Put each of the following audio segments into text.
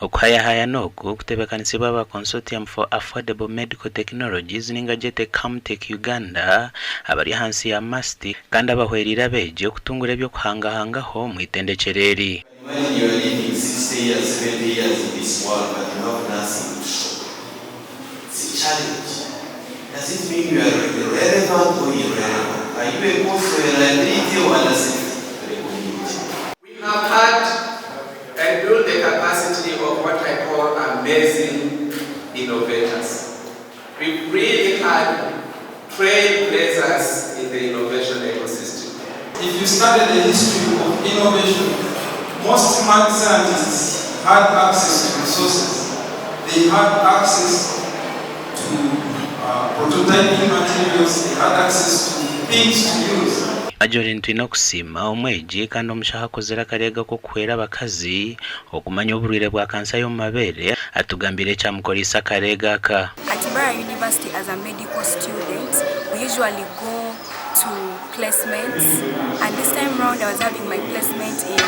Okuhayahayana oku kutebeekanisiibwe aba Consortium for Affordable Medical Technologies ninga gyete Camtech Uganda abari ahansi ya MUST kandi abahweriire abeegi okutungura eby'okuhangahangaho omu itendekyero eri. Imagine you are living 60 years, 70 years in this world but you have nothing to show. It's a challenge. Does it mean you are relevant or irrelevant? Are you a cost or a liability or an asset to the community? We have had and built the capacity of what I call amazing innovators. We've really had trailblazers in the innovation ecosystem. If you study the history of innovation, most smart scientists had access to resources. They had access to prototyping materials, they had access to things to use. Marjorie Twinokusiima omwegi kandi omushaho akozire akareega k'okuhwera abakazi okumanya oburwaire bwa kansa y'omu mabeere atugambire ekyamukoriise akareega aka. At Mbarara University as a medical student, we usually go to placements, and this time round I was having my placement in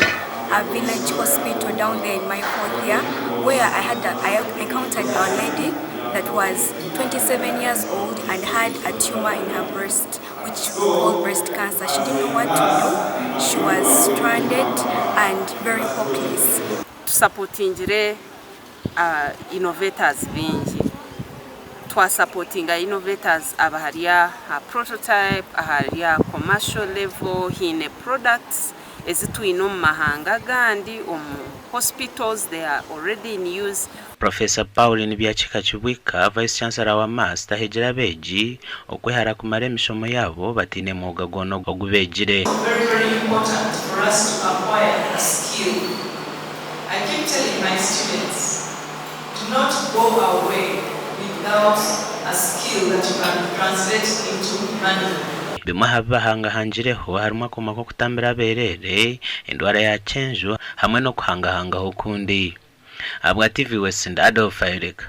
a village hospital down there in my fourth year, where I encountered a lady that was 27 years old and had a tumor in her breast, which we call breast cancer. She didn't know what to do. She was stranded and very hopeless. Tusupportingire innovators bingi. Twasupportinga innovators abahari aha prototype, ahari aha commercial level. Hiine products ezitwine omu mahanga agandi, omu hospitals, they are already in use. Professor Pauline Byakika Kibwika, Vice Chancellor wa MUST, ahegira abeegi okwehara kumara emishomo yaabo bataine mwoga gwona ogu beegire. Very, very important for us to acquire a skill. I keep telling my students, do not go away without a skill that you can translate into money. Bimwe aha bibahangahangireho harimu akooma k'okutambira abereere endwara ya kyenju hamwe n'okuhangahangaho okundi. Ahabwa TV West, Adolf Ayoleka.